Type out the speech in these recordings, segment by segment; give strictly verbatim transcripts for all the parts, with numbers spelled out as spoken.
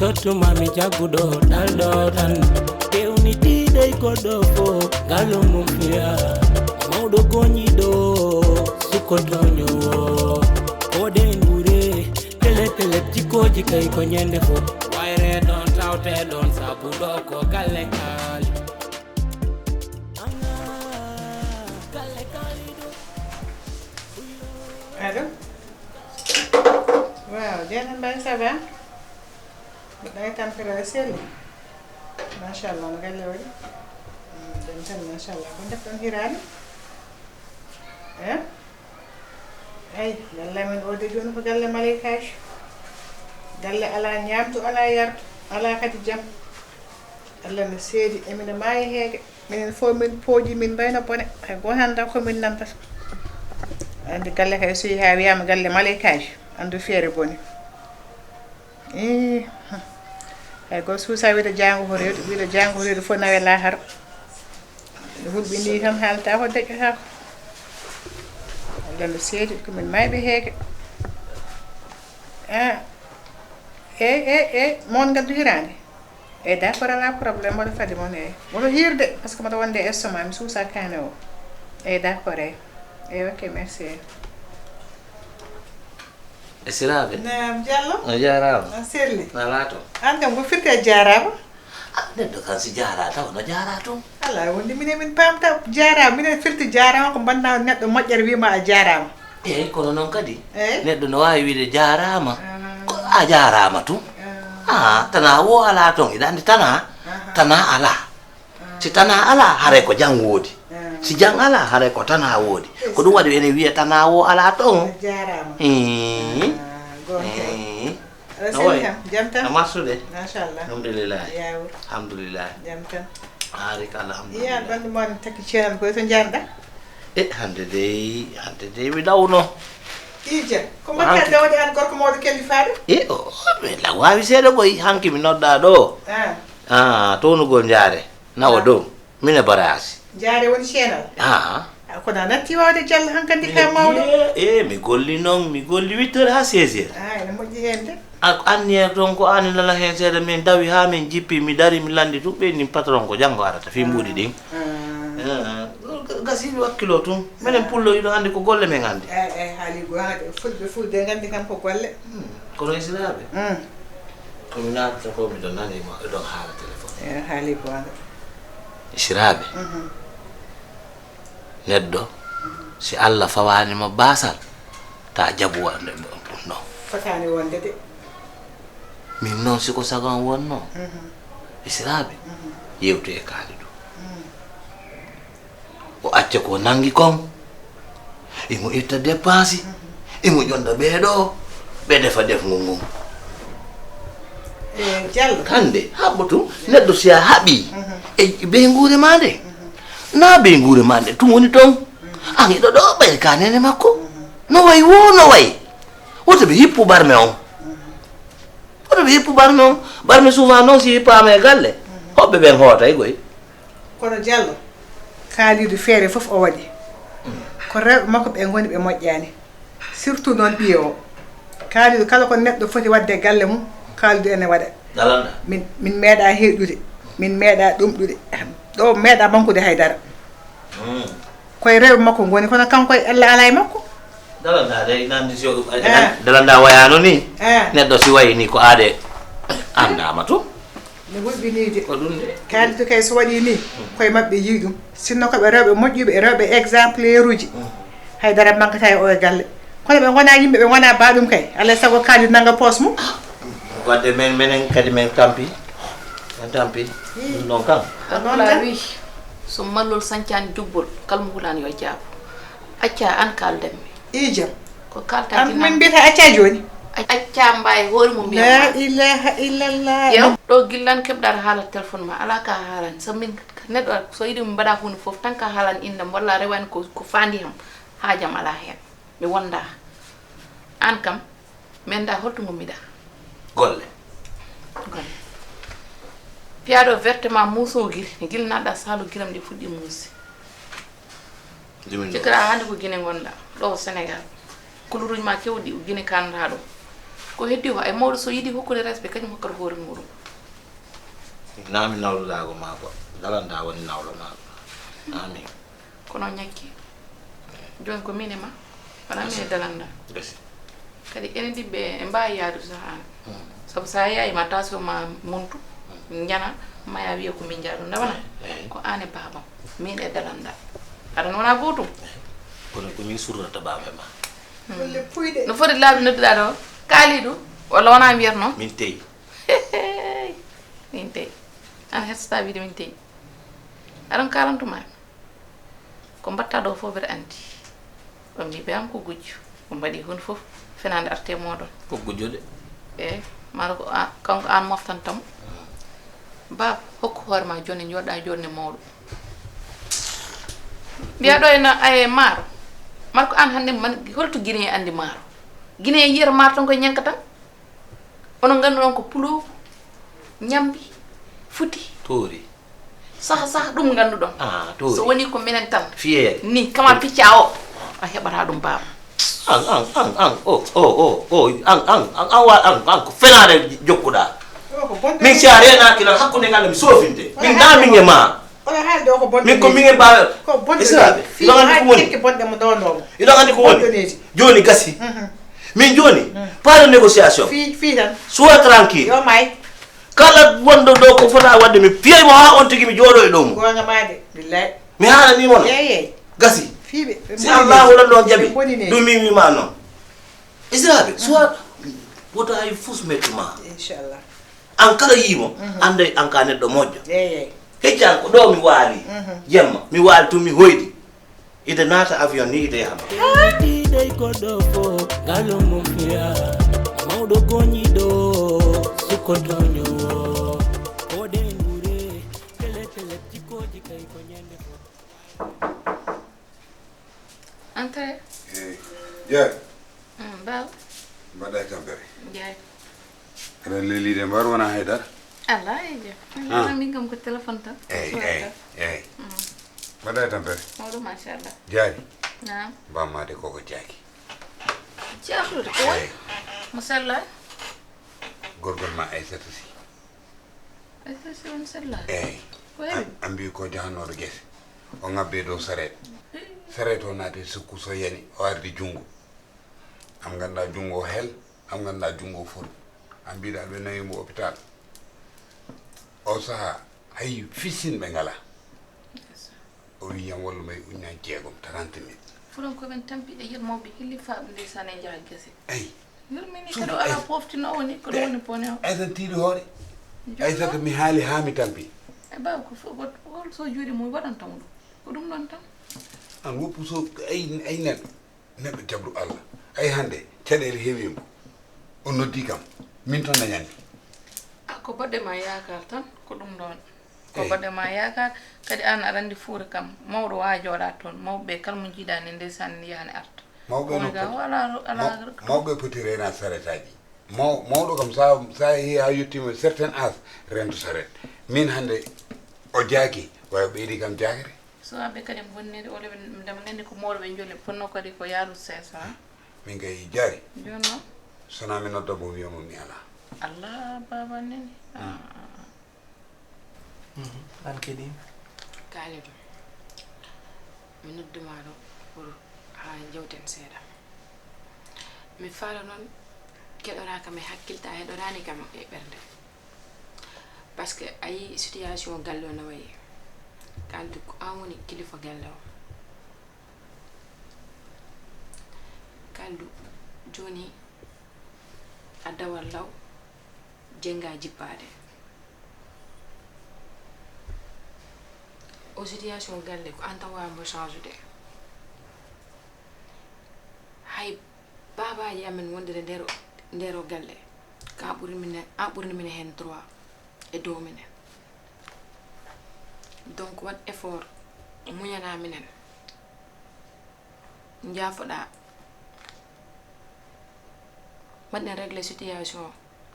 Tottuma mi jagguɗo ɗalɗo tan. Kewnitiiɗo e goɗɗo fof, ngalo mum fiya. Mawɗo goñiiɗo, sukkotoño. Koɗen ɓure, pele pele jikkooji kay ko ñande fof. Wayre ɗon tawte ɗon sabu ɗo ko galle kaali. Allo? Waaw, Jeynaba Mbaye, ça va? Mbaɗɗa e tampere a selli? Machallah, no galle waɗi? Mm, jam tan, machallah. Ko ndefɗon hiraani? Eh? Eyi, galle amen o de jooni ko galle maleykaaji. Galle alaa ñaamdu, alaa yardu, alaa kadi jam. Allah no seedi, emina maayi heege. Minen fof min pooƴi, min mbayno bone. Hay gooto anndaa ko min nantata. Anndi galle kay so yehi haa wiyaama galle maleykaaji, anndu feere boni. Ih, hay gooto suusaa wiide jaango ko reedu, wiide jaango ko reedu fof nawe laahara. Hulɓinii tan haaltaa ko deƴƴotaako. Allah no seedi, ko min maayɓe heege. Ah, eey, eey, eey, mon ngaddu hiraande. Eey, d'accord, alaa problème, mboɗo fadi mon, eey. Mboɗo hiirde, parce que mboɗo wonde e estomac, mi suusaa kaane o. Eey, d'accord, eey. Eey, ok, merci, eey. E siraaɓe? Naam, Diallo. A jaaraama. A selli. Alaa toon. Aan kam ko firti a jaaraama? Ah, neɗɗo kan si jaaraa taw no jaaraa toon. Alaa, wonde minen min paamta jaaraama. Minen firti jaaraama ko mbaɗnaa neɗɗo moƴƴere wiima a jaaraama. Eey, kono noon kadi, eey, neɗɗo no waawi wiide jaaraama. Ah. Ko a jaaraama tun. Ah. Ah, tanaa woo alaa toon, iɗa anndi tanaa, aha, tanaa alaa. Si tanaa alaa, haray ko jam woodi. Ah. Si jam alaa, haray ko tanaa woodi. Ko ɗum waɗi enen wiya tanaa woo alaa toon. A jaaraama. Hii. Ah, goonga. Hii. Aɗa selli kam, jam tan? A marsude? Machallah. Alhamdulillah. Yaawur. Alhamdulillah. Jam tan? Haari ka alhamdulillah. Iya, ɓanndu mon takki ceenal koy, to njaarɗa? E, hannde dey, hannde dey mi ɗawno. Ija, ko mbaɗɗaa dawde aan gorko mawɗo kellifaaɗo? E, o, o, mi la waawi seeɗa koy, hanki mi noddaa ɗo. Ah. Ah, townugol njaare, nawa dow. Mine baraasi. Jaare woni ceenal? Aa. A, kono a natti waawde Jallo hankandi ka mawɗo? E, e, mi golli noon, mi golli huit heures haa seize heures. A, ene moƴƴi heen de. A, anniya toon ko aan nana heen seeɗa, min dawi haa min jippi, mi dari, mi lanndi tun, ɓeydi patron ko janngo arata, fii mbuuɗi ɗin. Ah. Eh, eh, gasi mi wakkiloo tun. Minen pullo iɗo anndi ko golle men anndi. Eh, eh, haali goonga de. Fulɓe, fulɓe nganndi kam ko golle. Hmm. Kono e siraaɓe? Hmm. Ko mi naatata ko miɗo nani mo, eɗon haala téléphone. Eh, haali goonga. Siraaɓe, mhm, neɗɗo, mhm, si Allah fawaani mo baasal, ta jabu wonde ɗum ɗoo. Fotaani wonde de. Min noon, si ko sago am wonnoo, mhm, e siraaɓe, mhm, yewtu e Kaalidou. Mhm. O acca ko nanngi kon. Imo itta dépense, imo ƴonda ɓee ɗoo, ɓe defa defngol ngol. Eh, Diallo. Hannde, haɓɓo tun, neɗɗo si a haɓii, mhm, e ɓeynguure maa nden, mhm, naa ɓeynguure maa nden tun woni ton. Mhm. An hiɗo ɗoo ɓay ka neene makko. Mhm. No wayi woo, no wayi. Woto ɓe hippu barme on. Mhm. Woto ɓe hippu barme on. Barme souvent noon si hippaama e galle, mhm, hoɓɓe ɓen hootay koy. Kono Diallo, Kaalidou feere fof o waɗi. Ko rewɓe makko ɓe ngoni ɓe moƴƴaani. Surtout noon ɓiye o. Kaalidou kala ko neɗɗo foti waɗde e galle mum, Kaalidou ene waɗa. Min, min meeɗaa heeɗude, min meeɗaa ɗomɗude. Ɗo meeɗaa mankude haydara. Hmm. Koye rewɓe makko ngoni, kono kanko e Ella alaa e makko. Dalanda de, ina anndi si o, eh, Dalanda wayaano ni. Eh. Neɗɗo si wayi ni ko aade anndaama tun. No hulɓinii de. Ko ɗum de. Kaalidou kay so waɗii ni, hmm, koye maɓɓe yiyi ɗum. Sinno ko ɓe rewɓe moƴƴuɓe, rewɓe exemplaire uji. Hmm. Haydara mankataa e o e galle. Kono ɓe ngonaa yimɓe, ɓe ngonaa baaɗum kay. Alaa e sago Kaalidou nannga poos mum. Wadde men, menen kadi men tampi. Men tampi. Ɗum ɗon kam. Ko noon tan. Pulaar wii, so mallol sañcaani jubbol, kala mo hulaani yo jaabo. Accaa aan kaaldanmi. Ii jam. Ko kaaltaa. Aan ko min mbiyata accaa jooni? Accaa mbaawi hoore mum mbiya. La ilaha illallah. Yew, ɗo gillan keɓɗaɗo haalat téléphone ma, alaa ka haalani. So min neɗɗo, so yiɗi mi mbaɗa huunde fof, tan ka haalani innde am, walla a rewaani ko, ko faandi ham, haajam alaa heen. Mi wondaa. Aan kam, mi anndaa holto ngummiɗaa. Golle. Golle. Piyaaɗo verte ma muusoo giri, gila naatɗaa saalu giram ɗi fuɗɗi muusi. Jikkiraa hannde ko Gine ngonɗaa, ɗo ko Senegal. Kuluuruuji ma kewɗi ko Gine kaananɗaa ɗum. Ko heddi ko, ay mawɗo so yiɗi hokkude respect, kañum hokkata hoore muɗum. Naa mi nawludaago maako, dalandaa woni nawlo maako. Naa min. Kono ñakki. Jooni ko min e ma, wonaa min e dalandaa. Gasi. Kadi enen ɗiɗi ɓe en mbaawi yahdude sahaa. Hmm. Sabu so a yahii ma tension ma montu, hmm, ñana, ma ya wiya ko min njaha ɗum. Nde wonaa? Eey. Ko aan e baabam, min e dalandaa. Aɗa wonaa gootum? Eey. Kono ko min surrata baaba e ma. Hmm. Golle puyɗe. No foti laabi nodduɗaa ɗo? Kaalidu? Walla wonaa mbiyat noon? Min teyi. Min teyi. Aan hersata wiide min teyi. Aɗon kaalantu ma. Ko mbaɗta ɗo fof mbeɗa anndi. O mbi ɓe am ko gujjo. O mbaɗi hun fof fenaande arte mooɗon. Ko gujjo de. Eey, mara ko a-, kanko aan moftanta mo. Baaba, hokku hoore ma jooni, njooɗa jooni mawɗo. Mbiya ɗo ena, ay, maaro. Mar ko aan hannde man, holto Guinée anndi maaro? Guinée yiyata maaro tan koye ñanka tan. Onon ngannduɗon ko puloogu, ñambi, futi. Toori. Saha, saha, ɗum ngannduɗon. Ah, toori. So woni ko minen tan. Fiyeere. Ni, kama picca o. A heɓata ɗum, baaba. An, an, an, an, o, o, o, o, an, an, an, an, wa-, an, an, ko fenaande jokkuɗaa. Min si a reenaaki lan hakkunde ngal mi soofinte. Min naa min e ma. Oɗo haalde o ko bonɗo. Min ko min e mbaawa. Ko bonɗo. Israaɓe, iɗon anndi ko woni? Tekke bonɗe mo ndondoo mo. Iɗon anndi ko woni? Bonɗo needi. Jooni gasi. Mhm. Min jooni, mm, pas de négociation. Fii, fii tan. Sois tranquille. Yo may. Kala wonɗo ɗo ko fota waɗde, mi fiyay mo haa on tigi mi jooɗo e dow mum. Goonga maa de, billaay. Mi haalanii mo no. Eey, eey. Gasi. Fii ɓe, ɓe si mboni Allahu needi. Lanɗo on jaɓi, ɓe mboni needi. Ɗum min wiima noon. Israaɓe, mm, sois, wota hay fus mettu ma. Inchallah. An kala yii mo, mhm, annday an ka neɗɗo moƴƴo. Eey, eey. Hecci an ko ɗo mi waali. Mhm. Jemma, mi waali tun mi hoyɗi. Ide naata avion ni ide yaha. Ɗiɗay goɗɗo fof, ngalo mum fiya. Mawɗo goñiɗo, sukkotoño. Koɗe ngure, pele pele, jikkoji kay ko ñande fof. Entrez. Eey. Jeey. Mm, Baaba. Mbaɗɗa e tampere. Jeey. Aɗa lelii de, mbar wonaa haydara? Alaa, eey, jeey. Ah. Min kam ko téléphone tan. Eey, eey, eey. Mm. Mbaɗɗa e tampere? Mawɗo, machallah. Jaari? Naam. Mbammaade koko jaaki. Jaafrude ko woni? Eey. Mo sellaa? Gorgol ma Aysata Si. Aysata Si on sellaa? Eey. Ko heɓi? An, an mbi ko jahanooɗo gese. O ŋabbe dow sareet. Sareet o naati sukku so yani, o ardi junngo. Am ngannduɗaa junngo o hel, am ngannduɗaa junngo o fori. Am mbiɗa ɓe nawi mo hôpital. O sahaa, hay fisin ɓe ngalaa. O wi yam wallu may uññaaji jeegom, trente mille. Fuɗon ko ɓen tampi e yel mawɓe hillifaaɓe ndeysaan e njaha gese. Eey. Yurmini kadi o alaa poftinoowo ni, ko ɗum woni bone o. Aysata tiiɗi hoore. Aysata mi haali haa mi tampi. E baawa ko fof, ko hol so juuɗe mum waɗanta mo ɗum? Ko ɗum ɗon tan. An woppu so ay, ay neɗɗo. Neɗɗo jaɓru Allah. Ay hannde, caɗeele heewi e mbo. O noddi kam. Min toon dañanmi. Ah, ko baɗde ma yaakaar tan, ko ɗum ɗoon. Ko baɗde ma yaakaar, kadi aan aɗa anndi Fuuta kam, mawɗo waawaa jooɗaade toon. Mawɓe ɓe kala mo njiiɗaa ni, ndeysaan, ne yaha ne arta. Mawɓe no poti, alaa, alaa, maw-, mawɓe poti reenaade saretaaji. Maw-, mawɗo kam, so a, so a yehii haa yettiima certain âge, rento saret. Min hannde, o jaaki, way o ɓeydi kam jaakere. Sukaaɓe kadi bonnede, walla ɓe, ndema nganndi ko mawɗo ɓe njoli, ponno kadi ko yaarude seesa, ha? Min kay jaari. Jooni noon? So wonaa mi nodda mo, mi wiya mo mi alaa. Allah, baaba nani. Ah, ah, ah. Mhm. An kadi? Kalidou, mi noddu ma ɗo pour haa njewten seeɗa. Mi faala noon keɗoraa kam e hakkille, a heɗoraani kam e ɓernde. Parce que a yii situation galle o no wayi. Kaldu ko an woni kilifa galle o. Kaldu, jooni a dawat law, jennga jippaade. O situation galle ko an tan waawi mo change de. Hay baabaaji amen wonde e nder, nder o galle, ka ɓuri minen, an ɓurni minen heen droit e dow minen. Donc, waɗ effort, muñanaa minen. Njaafoɗaa. Mbaɗen régler situation o.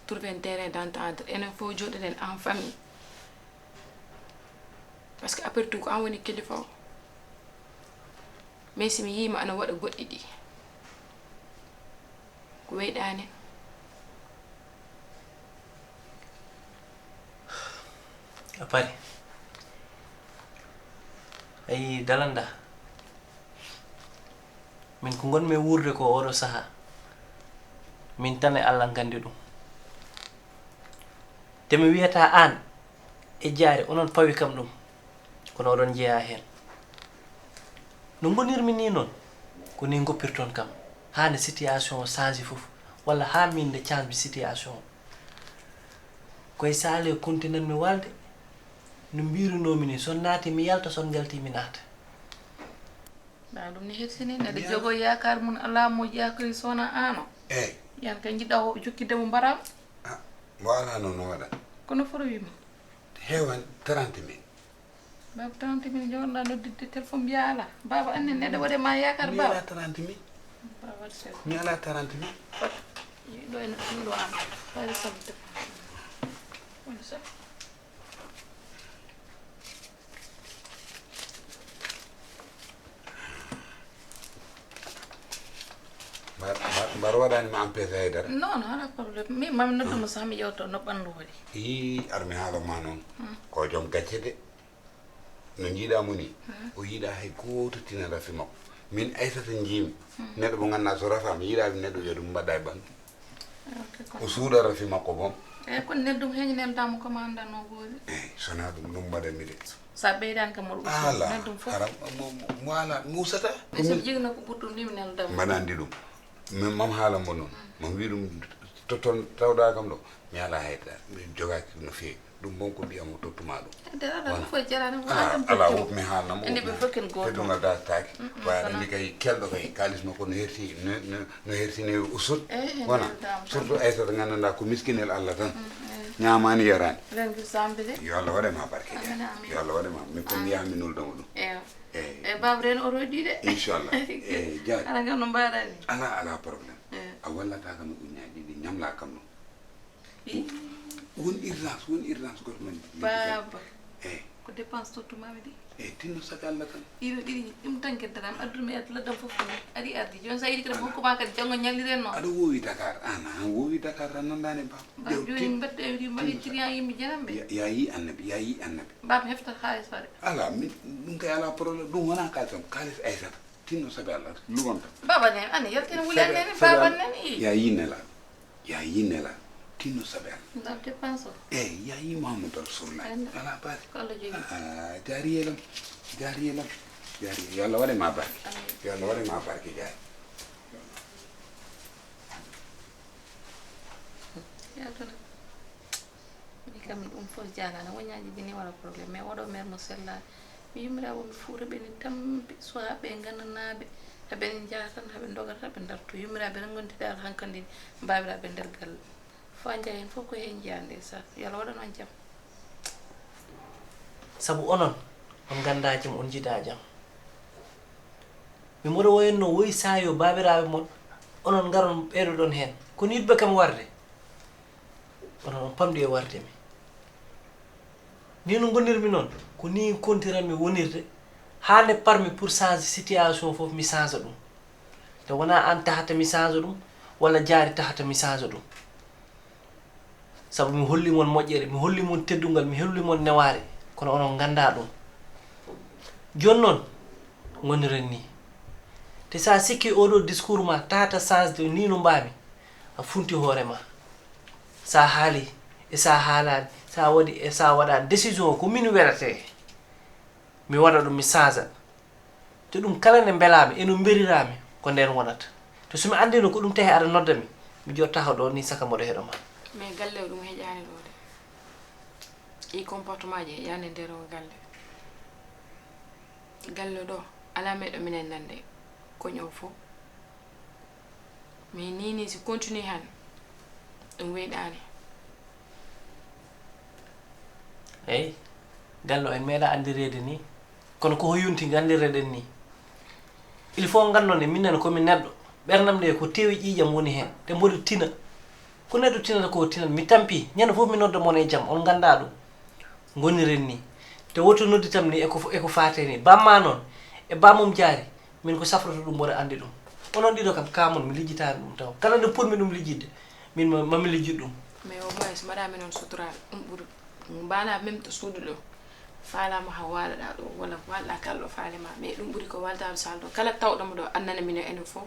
Trouver un terrain d'entente. Enen fof jooɗoɗen en famille. Parce que après tout, ko an woni kilifa o. Mais si mi yii ma ana waɗa goɗɗi ɗi, ko weyɗaani. A pari? Ayi, dalanda. Min ko ngonmi e wuurde ko oɗo saha, min tan e Allah nganndi ɗum. Te mi wiyata aan e jaari onon pawi kam ɗum, kono oɗon njeyaa heen. No ngonirmi ni noon, ko ni ngoppirton kam, haa nde situation o change fof, walla haa min nde change situation o. Koye saale o kontinanmi walde, no mbiirunoomi ni, so naati mi yalta, so njalti mi naata. Ba ɗum ne hersini neɗɗo jogo yaakaar mum alaa mo yaakori sona aano. Eyi. Yan ka jiɗɗa o jokkidde mo mbaram. Ah, mo alaa noon no waɗa? Kono foro wima. Heewan trente mille. Baba trente mille joɗɗa noddidde téléphone mbiya alaa. Baba anne neɗɗo waɗe ma yaakaar. Mi baba alaa trente mille. Baba waɗi sel. Mi alaa trente mille. Ɗo ene ɗum ɗo am. Fayda sabu téléphone. Woni sa. Mbar waɗani ma empêche haydara? Non, non, ala problème. Mi mami noddu mo sax mi yewto no ɓandu waɗi. Ii, armi haala ma noon. Ko joom gacce de. No njiɗa mo ni, o yiɗa hay gooto tina rafi makko. Min Aysata njiimi neɗɗo mo ngannduɗaa so rafaama yiɗaade neɗɗo wiya ɗum mbaɗa e ɓanndu. O suuɗa rafi makko boom. Eyi, kono nen ɗum heñi nen damo commandant o goori. Eyi, sona ɗum ɗum mbaɗanmi de. Sa ɓeydani kam moɗo usu ala nen ɗum fof. Ara mo ala mi usata. Ay so jigno ko ɓurɗum ɗimi nen damo. Mbaɗandi ɗum. Min mam haala mo noon. Mam wi ɗum to toon tawɗa kam ɗo. Mi ala hay mi jogaaki no feewi. Ɗum moom ko mbiyam o tottuma ɗum. Ede ala ɗum fof jarani mo ala ɗum ala fof mi haalna mo ende ɓe fof ken gooto teddungal dartaaki. Waaye andi kay kelɗo kay kaalis makko no herti no hertini usut wona. Surtout Aysata nganndanɗaa ko miskinel Allah tan. Ñaamaani yaraani. Yo Allah waɗe ma barke. Yo Allah waɗe ma min ko mi yaha mi nulda mo ɗum. Eyi. Eyi baba ren o roɗi de. Inchallah. Eyi jaari ala ngam no mbaɗani. Ala ala problème. A wallata kam uññaaji ɗi ñamla kam ɗum. Won urgence won urgence goto men. Baba. Eyi. Ko dépense tottumami de. Eyi tinno sabi Allah tan. Ɗiɗo ɗiɗi ɗum tan keddatam addumi addu laddam fof ko aɗi ardi joni sa yiɗi kadi hokkuma kadi janngo ñalliren noon. Aɗa wowi Dakar an an wowi Dakar tan nandani baba. Baba joni mbaɗɗo e wiɗi mbaɗi client yimɓe janamɓe. Ya yi annabi ya yi annabi. Baba hefta haalis hoore. Ala min ɗum kay ala problème ɗum wona kalisam kalis Aysata. Tinno sabi Allah lugonta. Baba nen ani yaltina wuli an nene baba nen i. Ya yi nelaɗo. Ya yi nelaɗo. Tinno sabi Allah. Ndar dépense o. Eyi ya yi Mahamadou Rasulullah. Ala basi. Ko Allah jogi. Jaariyelam. Jaariyelam. Jaariye yo Allah waɗe ma barke. Yo Allah waɗe ma barke jaari. Yaltuna. Mi kam ɗum fof jaalana woñaaji bini wala problème mais oɗo maire mo sellaani. Mi yummiraaɓe wonɓe fuuta ɓe ne tampi soit ɓe nganndanaaɓe haɓe ne njaha tan haɓe ndogata haɓe ndarto yummiraaɓe tan ngontidaal hankandi mbaawiraaɓe nder galle. Fo a njaha heen fof ko heen njiyaa ndeysaan yo Allah waɗan on jam. Sabu onon on nganndaa jam on njiɗaa jam. Mi mboɗo woyanno woyi saayo baabiraaɓe mon onon ngaron ɓeydoɗon heen kono yiɗɓe kam warde. Onon on pamɗi e warde mi. Ni no ngonirmi noon ko ni kontiranmi wonirde haa nde parmi pour change situation fof mi change ɗum. Nde wonaa aan tahata mi change ɗum walla jaari tahata mi change ɗum. Sabu mi holli mon moƴƴere mi holli mon teddungal mi holli mon newaare kono onon nganndaa ɗum. Jooni noon ngoniren ni. Te so a sikki oɗo discours ma tahata change de ni no mbaami. A funti hoore ma. Sa haali e sa haalaani sa waɗi e sa waɗaani décision o ko min welate. Mi waɗa ɗum mi change a. Te ɗum kala nde mbelaami e no mberirami ko nden wonata. Te so mi anndino ko ɗum tahi aɗa nodda mi mi jottaho ɗo ni saka mboɗo heɗo ma. Mais galle o ɗum heƴaani ɗo de. Ɗi comportement ji heƴaani nder o galle. Galle ɗo ala meɗo minen nande koño o fof. Mais ni ni si continue han ɗum weyɗani. Eyi. Gallo en meeɗa andireede ni kono ko ho yonti gandireɗen ni. Il faut gannon e minen komin neɗɗo ɓernam nde ko tewi ƴiiƴam woni hen ɗe mboɗo tina. Ko neɗɗo tinata ko tinan mi tampi ñande fof mi nodda mon e jam on ganda ɗum. Goniren ni te woto nodditam ni eko eko fate ni bamma noon e bammum jaari. Min ko safroto ɗum mboɗo anndi ɗum. Onon ɗiɗo kam kamon mi lijjitaani ɗum taw kala nde potmi ɗum lijjidde min mami lijjit ɗum. Mais au moins mbaɗami noon sutural ɗum ɓuri. Mbaala même to suudu ɗo. Faalaama ha waalaɗa ɗo, walla waalɗa kala ɗo faale ma. Mais ɗum ɓuri ko waaltaɗo saal ɗo. Kala tawɗo mo ɗo, annana mino enen fof.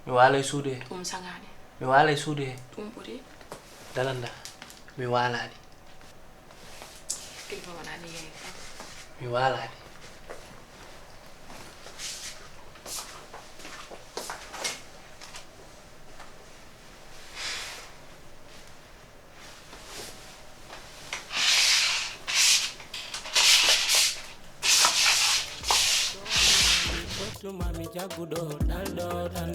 Mi waala e suudu he. Ɗum saŋaani. Mi waala e suudu he. Ɗum ɓuri. Dalanda. Mi waalaani. Kilifa wonani yeeyi. Mi waalaani. Tuma mi jagguɗo ɗalɗo tan,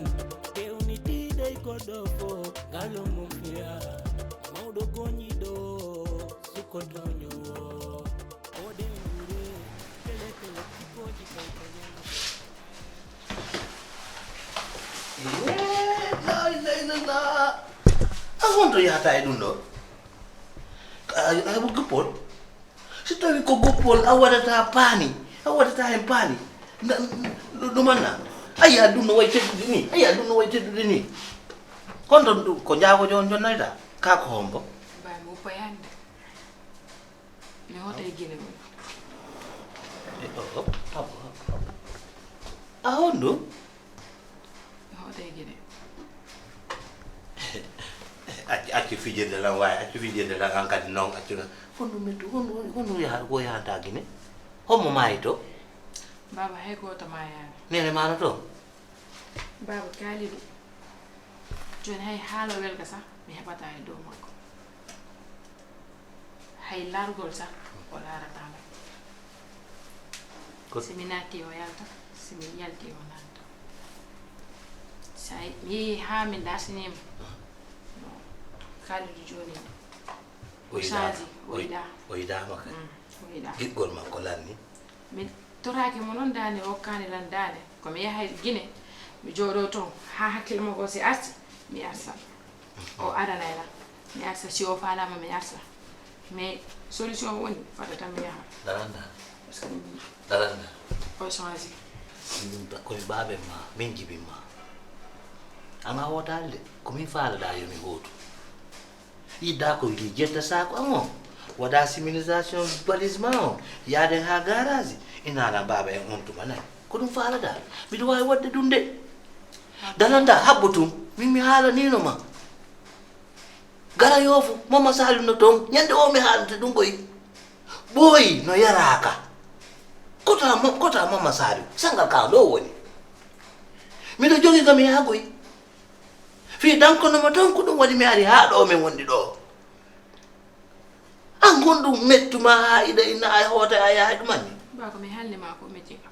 fewnitiiɗo e goɗɗo fof, ngalo mum fiya. Mawɗo goñiɗo, sukko toño. O ɗen gure, kele kele, sikkoji kay ko ñande. Eh, la ilaha illallah. A honto yahata e ɗum ɗo? A, a, a, guppol? Si tawi ko guppol a waɗata paani, a waɗata heen paani. Na, na, ɗum anna. Aya, ɗum no wayi teddude ni. Aya, ɗum no wayi teddude ni. Honto ɗum, ko njaago jon-, jonnayta? Kaa ko hombo? Mbay mo uppa yande. Mi hoota e Gine woni. E, o, o, abo, abo, abo. A hondu? Mi hoota e Gine. Accu, accu fijirde lan, waawi accu fijirde lan, an kadi non, accu lan. Hondu mettu, hondu, hondu yaha, ko yahanta Gine? Hommo maayi to? Baaba, hay gooto maayaani. Nene maano to? Baaba Kaalidu, jooni hay haala welga sah mi heɓataa e dow makko. Hay laargol sah o laarataa mo. Ko si mi naatti o yalta, si mi yalti o natta. Sa mi yehi haa min dartiniima. No Kaalidu jooni o yiɗaa, change, o o yi-, yiɗaa. O yiɗaama kadi. Mm, o yiɗaa. Giggol makko lanni. Mi toraaki mo noon daande, o hokkaani lan daande. Ko mi yahay Gine, mi jooɗoo toon haa hakkille makko si arti, mi arta. O aranay lan. Mi arta, si o faalaama, mi arta. Mais solution woni, fota tan mi yaha. Daranda. Parce que mi Daranda. O change. Min ɗum ta-, ko mi baaben ma, min jibin ma. An a hootaali de, ko min faalaɗaa yo mi hootu. Yiɗdaa ko ndi jetta saako an o, waɗa signalisation valise ma o, yaaden haa garage, ina ala baaba en on tuma nayi. Ko ɗum faalaɗaa? Miɗo waawi waɗde ɗum de. Dalanda, haɓɓo tun, min mi haalaniino ma. Gara yoofu, Mama Saliu no toon, ñande o mi haalante ɗum ɓoyi. Ɓooyi no yaraaka. Kota Mo-, kota Mama Saliu, sangal ka ɗo woni. Miɗo jogi ka mi yaagoyi. Fii ɗan kono mo tan ko ɗum waɗi mi ari haa ɗo min wondi ɗo. An honɗum mettu ma haa iɗa inna ay hoota a yahay ɗum anni? Ba ko mi halli ma ko metti ka.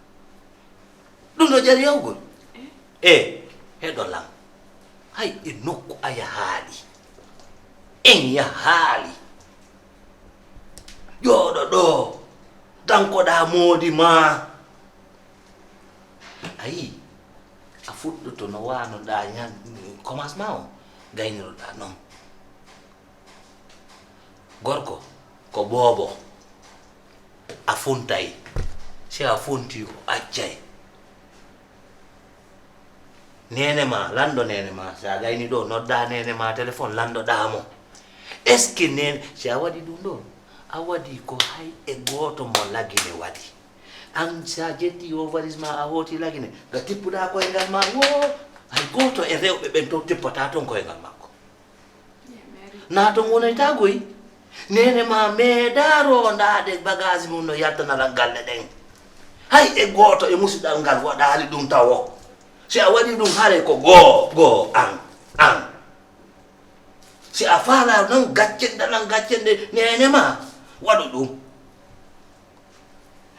Ɗum ɗo jari yawgol? Eh? Eh, heɗo lan. Hay e nokku a yahaali. En yahaali. Jooɗo ɗo. Dankoɗaa moodi ma. A yii, a fuɗɗoto no waanoɗaa ñan-, commencement o, gayniroɗaa noon. Gorko ko boobo, a funtay. Si a funti, o accay. Neene ma, lanndo neene ma. Si a gayni ɗo, noddaa neene ma téléphone, lanndoɗaa mo. Est-ce que neene, si a waɗi ɗum ɗo, a waɗi ko hay e gooto mo Lagine waɗi. An, si a ƴetti o valise ma, a hooti Lagine, nga tippuɗaa koyngal ma, wo, hay gooto e rewɓe ɓen to tippataa toon koyngal makko. Naa toon wonoytaa goy. Neene ma meeɗaa rondaade bagage mum no yaltana lan galle ɗen. Hay e gooto e musidɗal ngal waɗaali ɗum tawo. Si a waɗii ɗum, haray ko goo, goo, an, an. Si a faalaa noon gaccen ɗalan gaccen ɗe neene ma, waɗu ɗum.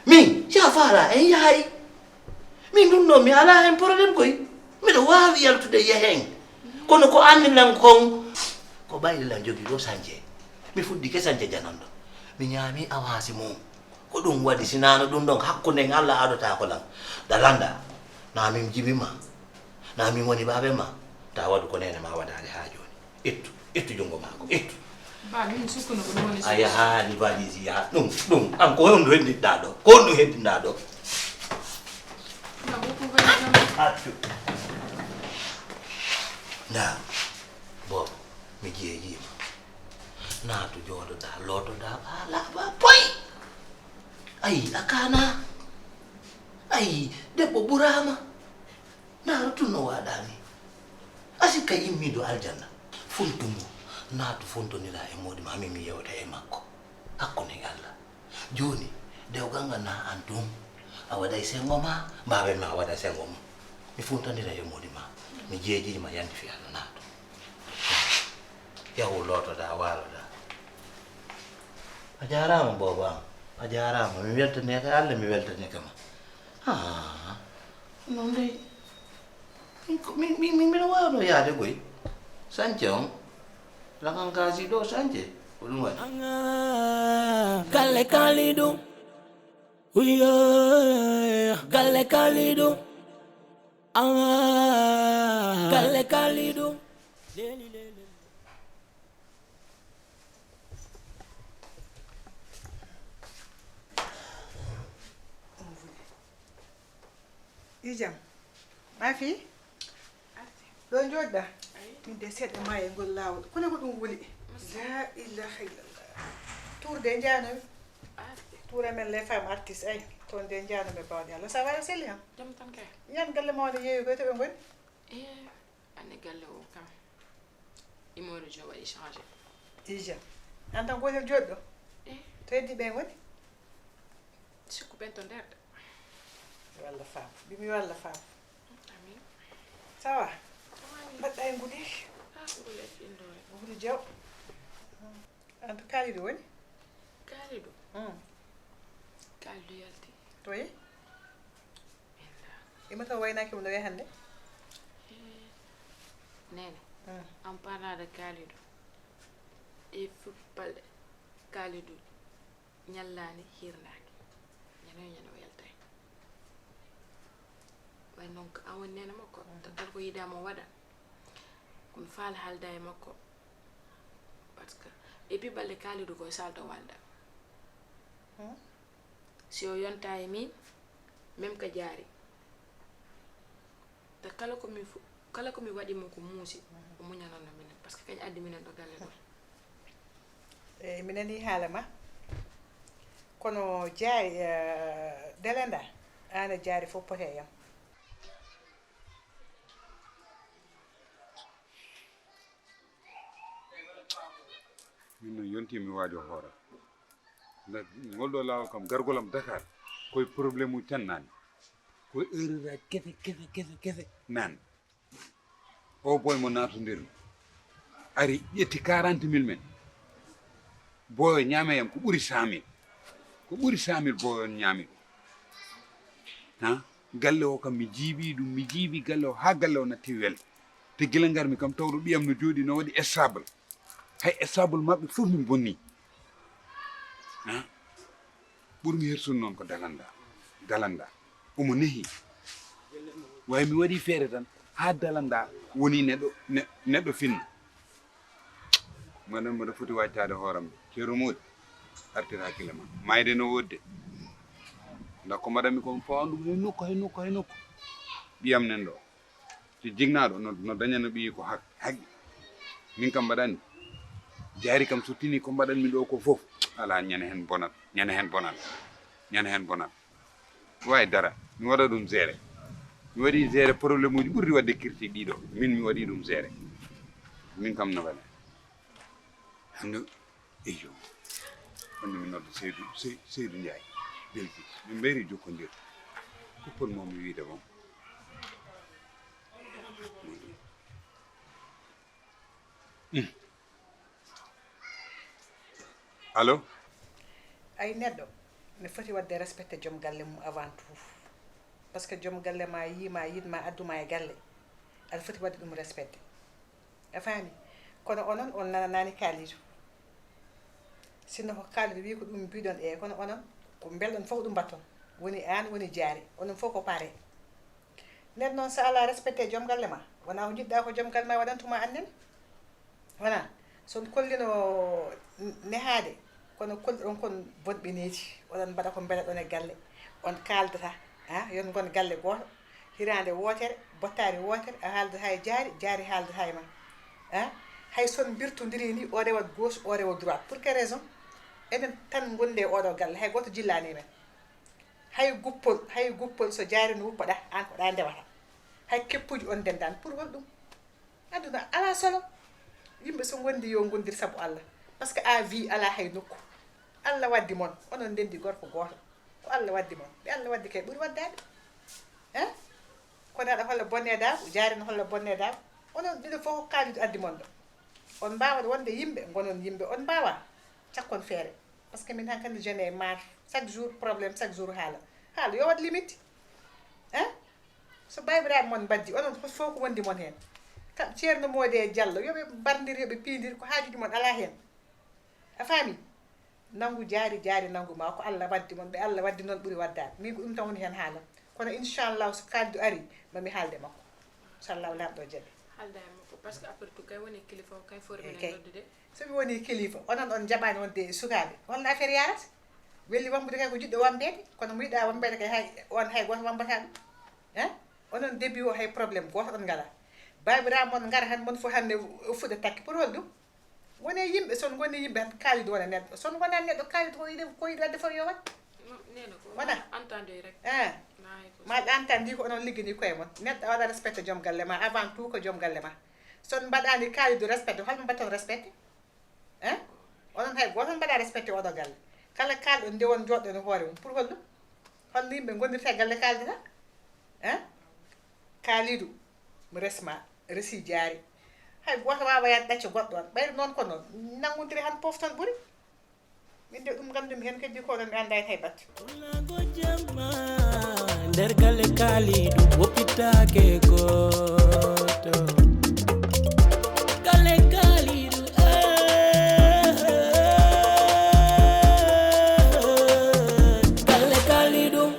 Min, si a faalaa, en yahay. Min ɗum ɗo, mi alaa heen problème koy. Miɗo waawi yaltude yehen. Kono ko anndi lan kon, ko ɓayri lan jogii ɗo sance. Mi fuɗɗike sance jananɗo. Mi ñaami awaasi mum. Ko ɗum waɗi, si naano ɗum ɗon, hakkunde en Alla adotaako lan. Ɗa lannda, naa min jibi ma, naa min woni baabe ma, ta waɗu ko neene ma waɗaali haa jooni. Ittu, ittu junngo maako, ittu. Ba, min sukkuno ko ɗum woni a yahaali valise, yaha. Ɗum, ɗum, an ko honɗum heddinɗaa ɗo? Ko honɗum heddinɗaa ɗo? Ba, hokku valise am. Accu. Ndaa, boobo, mi jeejii ma. Naatu jooɗoɗaa, lootoɗaa, ɓaa laaɓaa, poy! Ayi, a kaanaa. Ayi, debbo ɓuraama. Ndaaru tun no waaɗaa ni. A sikka immiiɗo aljanna. Funtu mo, naatu fontondira e moodi maa, min mi yewta e makko. Hakkunde e Alla. Jooni, dewgal ngal na an tun. A waɗay senngo maa, mbaawen ma waɗa senngo mum. Mi funtondira e moodi maa. Mi jeejiima yandi fii Alla naatu. Yahu lootoɗaa, waaloɗaa. A jaaraama boobo am. A jaaraama. Mi weltaniike Alla, mi weltaniike ma. Ah, non dey. Min ko, min, min, min, miɗo waawno yaade koy. Sance on. Lakan kaasi ɗo sance. Ko ɗum waɗi. Galle Kalidou. Uyo. Galle Kalidou. Ah. Galle Kalidou. Ijam. Ma fii? Ɗo jooɗɗa? Min de seeɗa ma e ngol laawol. Kono ko ɗum wuli. La ilaha illallah. Tour de njaanomi. Tour amen les femmes artistes ay. Toon de njaanomi bawɗe Allah. Ça va, a selli han? Jam tan kay. Ñan galle ma wala yeewi koy to ɓe ngoni? Eh, ande galle o kam. Imoore jo waɗi changé. Ija. An tan gootel jooɗɗo? Eh. To heddi ɓe ngoni? Sikku ɓen to nder de. Yo Allah faam. Mbi mi yo Allah faam. Amin. Ça va? Mbaɗɗa e nguli? Ah, nguli e findo e. Nguli jaw. An to Kalidou woni? Kalidou? Hmm. Kalidou yalti. Toye? Ɓenda. Ima taw waynaaki mo no wiyee hannde? Eh, Nene, hmm, en parlant de Kalidou, e fof balɗe Kalidou ñallaani, hirnaaki. Ñande o ñande o yaltaani. Way noon ko an woni neene makko. Mhm. Tagal ko yiɗaa mo waɗa. Ko mi faala haalda e makko. Parce que, et puis balɗe Kalidou ko e salle to waalda. Hmm? Si o yonta e min, même ko jaari. Te kala ko mi fu-, kala ko mi waɗi mo ko muusi, mhm, o muñananno minen, parce que kañ addi minen ɗo galle ɗo. Eyi, mi nanii haala ma. Kono jaari, eh, Dalenda, aan a jaari fof pote e am. Min noon yontii mi waajo hoore. Nda-, ngol ɗo laawol kam, gargol am Dakar, koye problème uji tan naani. Koye erreur aji kese, kese, kese, kese naani. O boy mo naatondirmi ari ƴetti quarante mille men. Boyo ñaame yam ko ɓuri cent mille. Ko ɓuri cent mille boyo on ñaami ɗum. Ha? Galle o kam mi jiibi ɗum, mi jiibi galle o haa galle o natti welde. Te gila ngarmi kam tawɗo ɓiyam no jooɗi no waɗi stable. Hay stable maɓɓe fof min bonni. Ha? Ɓurmi hersude noon ko Dalanda. Dalanda. Omo nehi. Way mi waɗi feere tan haa Dalanda woni neɗɗo, ne-, neɗɗo finna. Mbaɗa mbaɗa foti waajtaade hooram de. Ceerno Moodi, artir hakkille ma. Maayde no woodi de. Nda ko mbaɗanmi ko mi fawa ɗum hay nokku, hay nokku, hay nokku. Ɓiyam nen ɗo. Si jignaaɗo no, no dañana ɓiyi ko hak-, haqqi. Min kam mbaɗani. Jaari kam so tini ko mbaɗanmi ɗo ko fof. Alaa ñande heen bonat, ñande heen bonat, ñande heen bonat. Wawi dara. Mi waɗa ɗum géré. Mi waɗi géré problème uji ɓurɗi waɗde kirti ɗiɗo. Min mi waɗi ɗum géré. Min kam no mbaɗa. Hannde, eyyo. Hannde mi nodda Seydou, Sey-, Seydou Ndiaye, Belgique. Min mbayri jokkondirde. Ko potmi mo wiide mo? Hmm. Allo? Ay, neɗɗo ne foti waɗde respecté joom galle mum avant tout. Parce que joom galle ma yii ma, yiɗ ma, addu ma e galle, aɗa foti waɗde ɗum respecté. A faami? Kono onon, on nananaani Kalidou. Sinno ko Kalidou wi ko ɗum mbiɗon, e kono onon, ko mbelɗon fof ɗum mbatton. Woni aan, woni Jaari. Onon fof ko pare. Nden noon, so alaa respecté joom galle ma, wonaa ko njiɗɗaa ko joom galle ma waɗantuma annen? Wonaa? So on kollino nehaade, kono kolliɗon kon bonɓe needi. Oɗon mbaɗa ko mbelaɗon e galle. On kaaldata, ha, yon ngon galle gooto. Hiraande wootere, bottaari wootere, a haaldata e Jaari, Jaari haaldata e ma. Ha? Hay son mbirtondiri ni, o rewat gauche, o rewat droite. Pour quelle raison? Enen tan ngondi e oɗo galle, hay gooto jillaani men. Hay guppol, hay guppol so jaari no wuppoɗa, aan ko ɗa ndewata. Hay keppuji on ndendan, pour hol ɗum? Aduna ala solo. Yimɓe so ngondi yo ngondir sabu Allah. Parce que a vie ala hay nokku. Allah waddi mon, onon ndendi gorko gooto. Ko Allah waddi mon. Ɓe Allah waddi kay ɓuri waddaade. Hein? Kono aɗa holla bonne daaw, jaari no holla bonne daaw. Onon ɗiɗo fof ko Kalidou addi mon ɗo. On mbaawa wonde yimɓe, ngonon yimɓe. On mbaawa cakkon feere. Parce que min hankadi j'en ai marre. Chaque jour problème, chaque jour haala. Haala yo waɗ limite. Hein? So baybiraaɓe mon mbaddi, onon fof ko wondi mon heen. Kam Ceerno Moodi e Jallo, yo ɓe mbarndir, yo ɓe piindir, ko haajuji mon alaa heen. A faami? Nanngu jaari, jaari nanngu ma, ko Allah waddi mon, ɓe Allah waddi noon ɓuri waddaade. Min ko ɗum tan woni heen haala. Kono inchallah so Kalidou ari, ma mi haalde makko. Inchallah laamɗo jaɓi. Haalda e makko, parce que après tout kay woni kilifa o, kay fori minen noddude. So mi woni kilifa, onon on njaɓaani wonde e sukaaɓe. Holno affaire yarata? Welli wambude kay ko jiɗɗo wambeede, kono mo yiɗa wambeede kay hay, on hay gooto wambata ɗum. Hein? Onon début o hay problème gooto on ngalaa. Baabiraaɓe mon ngara han mon fof hannde fuɗa takki. Pour hol ɗum? Wone yimɓe, son ngoni yimɓe tan Kalidou wona neɗɗo. Son wona neɗɗo Kalidou ko yiɗi, ko yiɗi wadde fof yo waɗ. Wona? Entendre rek. Eh. Ma entendre ko onon liggini koye mon. Neɗɗo waɗa respecté joom galle ma, avant tout ko joom galle ma. Son mbaɗani Kalidou respecté, holmo mbaɗton respecté? Hein? Onon hay gooto mbaɗa respecté oɗo galle. Kala kalɗo nde won joɗɗo no hoore mum. Pour holɗum? Holno yimɓe gondirta e galle Kalidou tan? Hein? Kalidou, mi resma, resi jaari. Hay gooto waawa yaade ɗacce goɗɗo on. Ɓayri noon ko noon. Nanngondiri han pofton ɓuri. Min de ɗum nganndumi heen kadi ko onon mi annda heen hay batte. Wulaago jamma nder galle Kalidou woppitaake gooto.